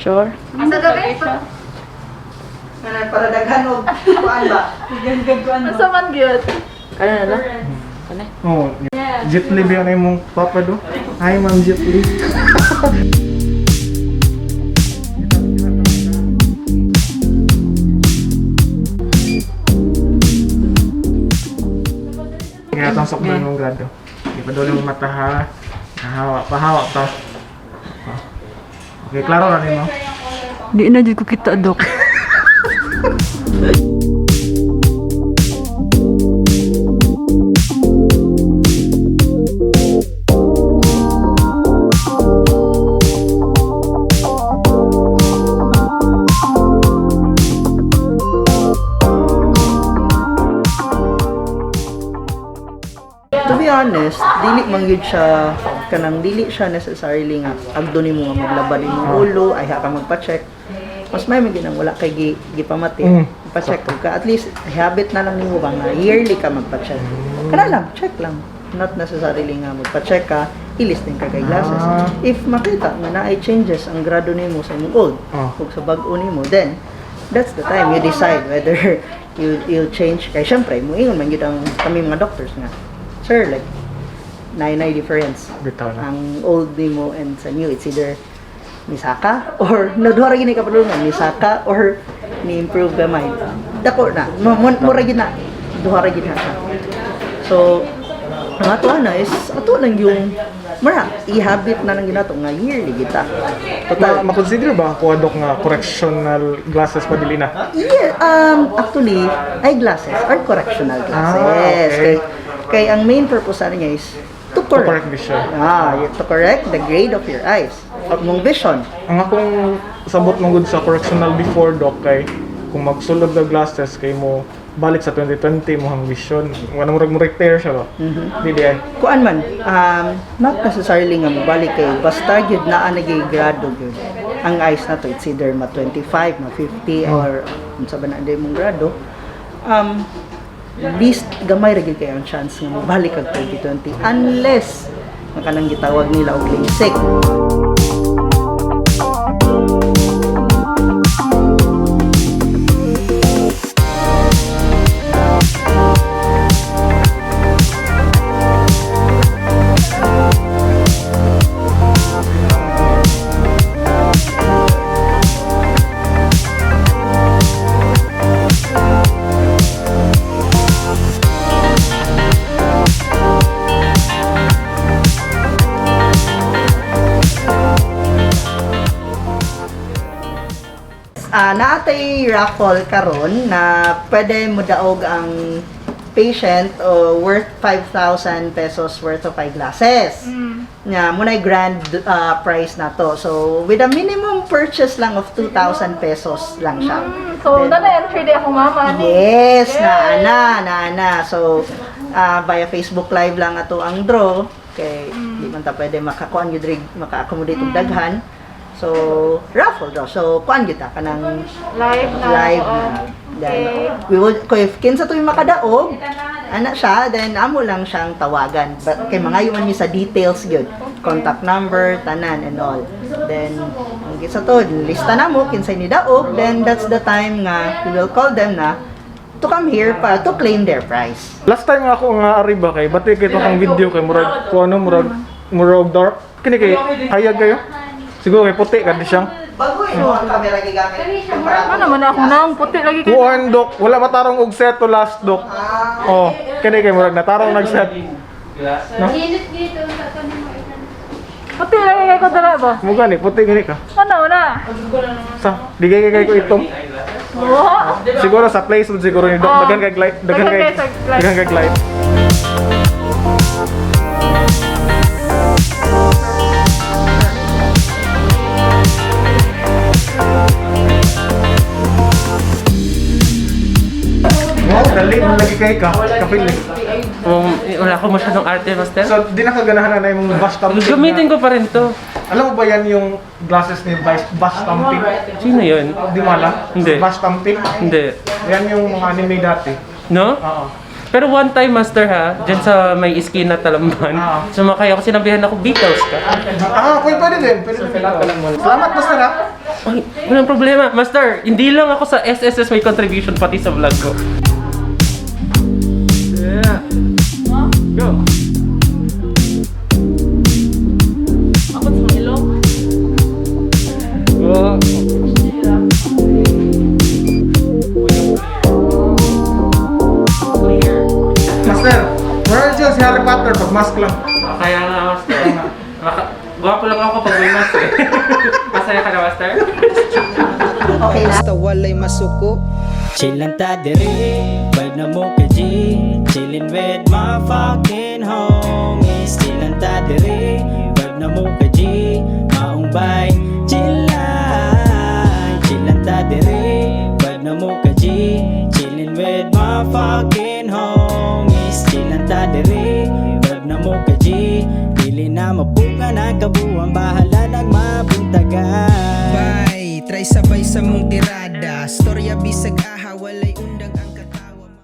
Sure. Asa gabi? Ano, para daghan og kuan ba? Asa man gyud? Ano na lang? Ano? Oh, Jet Li ba yun imong papa do? Hi, Ma'am Jet Li. Kaya itong sukdan mong grado. Di pa dole mo mata ha. Hawa pa, hawa pa. Okay, klaro na nimo. Di na jud ko kita, Dok. To be honest, dili man gyud siya kanang dili siya necessarily nga agdo nimo nga maglaban imong ulo, ay ha ka magpa-check. Mas may man gyud ang wala kay gipamati. Pa-check ka. At least habit na lang nimo ba nga yearly ka magpa-check. Kana lang, check lang. Not necessarily nga magpa-check ka, ilis din ka kay glasses. If makita nga naay changes ang grado nimo sa imong old ug sa bag-o nimo, then that's the time you decide whether you change. Kay syempre mo ingon man gyud ang kami mga doctors nga, "Sir, like naay difference Bitaw na. Ang old nimo and sa new." It's either misaka or naduha ra gini ka padulungan, misaka or ni improve gamay, dako na mura gyud na, duha ra gyud na siya. So ang ato na is ato lang yung mura i-habit na lang ginato nga yearly kita total. Ma-consider ba ako, Dok, nga correctional glasses pa dili na? Yeah, actually, eyeglasses are correctional glasses. Ah, okay. Kay ang main purpose sana niya is to To correct. correct vision. Ah, to correct the grade of your eyes. Of mong vision. Ang akong sabot mong good sa correctional before, Doc, kay kung magsulod the glasses kay mo balik sa 2020 mo ang vision. Wala mo mo repair siya ba? Dili ay. Kuan man, not necessarily nga mobalik kay basta gyud naa na gyud grado gyud. Ang eyes na to, it's either ma 25, ma 50 or unsa ba na ang mong grado. Least gamay ra gyud kay ang chance nga mobalik kag 2020 unless nga kanang gitawag nila og LASIK. Ah, naatay raffle karon na pwede mo daog ang patient o worth 5,000 pesos worth of eyeglasses. Nga muna'y grand prize na to. So with a minimum purchase lang of 2,000 pesos lang siya. So, Then- na entry day ako mama ni. Yes, na na na. So via Facebook Live lang ato ang draw kay di man ta pwede makakuan gyud rig maka-accommodate og daghan. So raffle draw. So kuan gyud ta kanang Live na. live Oo. na. Then, Okay. we will, kung if kinsa to yung makadaog, ana siya, then amo lang siyang tawagan. But kay mga man mi sa details gyud, contact number, tanan and all. Then ang kinsa to, lista na mo kinsay ni daog, then that's the time nga we will call them na to come here pa to claim their prize. Last time nga ako nga ari ba kay bati kay to kang video kay murag ko ano murag murag dark kini kay hayag kayo. Siguro kay puti ka di siyang. Bago ino ang camera gigamit. Ano man ako nang puti lagi kay. Kuan, Dok, wala matarong og set to last, Dok. Oh, kini kay murag natarong nag-set. No? Puti lagi kay ko dala ba? Mo gani puti gani ka. Ano na? Sa di kay kay ko itong. Oo. Siguro sa place siguro ni Dok Oh. daghan kay light, daghan Daghan kay kay sa light. daghan kay light. Wow, dali man lagi kay ka. Kapil. Wala akong masyadong arte, Master. So, di na kaganahan na yung bash tamping. Gamitin ko pa rin to. Alam mo ba yan yung glasses ni Vice Bash Tamping? Sino yun? Di mo alam? Hindi. Bash Tamping? Hindi. Yan yung mga anime dati. No? Oo. Pero one time, Master, ha, dyan sa may iskina Talamban, sumakay ako, sinabihan ako, Beatles ka. Ah, pwede, pwede din. Pwede din. Salamat, Master, ha? Ay, walang problema. Master, hindi lang ako sa SSS, may contribution pati sa vlog ko. Yeah. Go. Ako sa ilong. Go. Clear. Master, where is si Harry Potter pag mask lang? Kaya nga, Master. Gwapo lang ako pag may mask eh. Masaya ka na, Master? Okay na. Basta walay masuko. Chillin' ta diri, vibe na mo ka G. Chillin' with my fucking homies. Chillin' ta diri, vibe na mo ka G. Maong bay, chillan. Chillin' ta diri, vibe na mo ka G. Chillin' with my fucking homies. Chillin' ta diri, vibe na mo ka G. Dili na mapuka na kabuang bahala.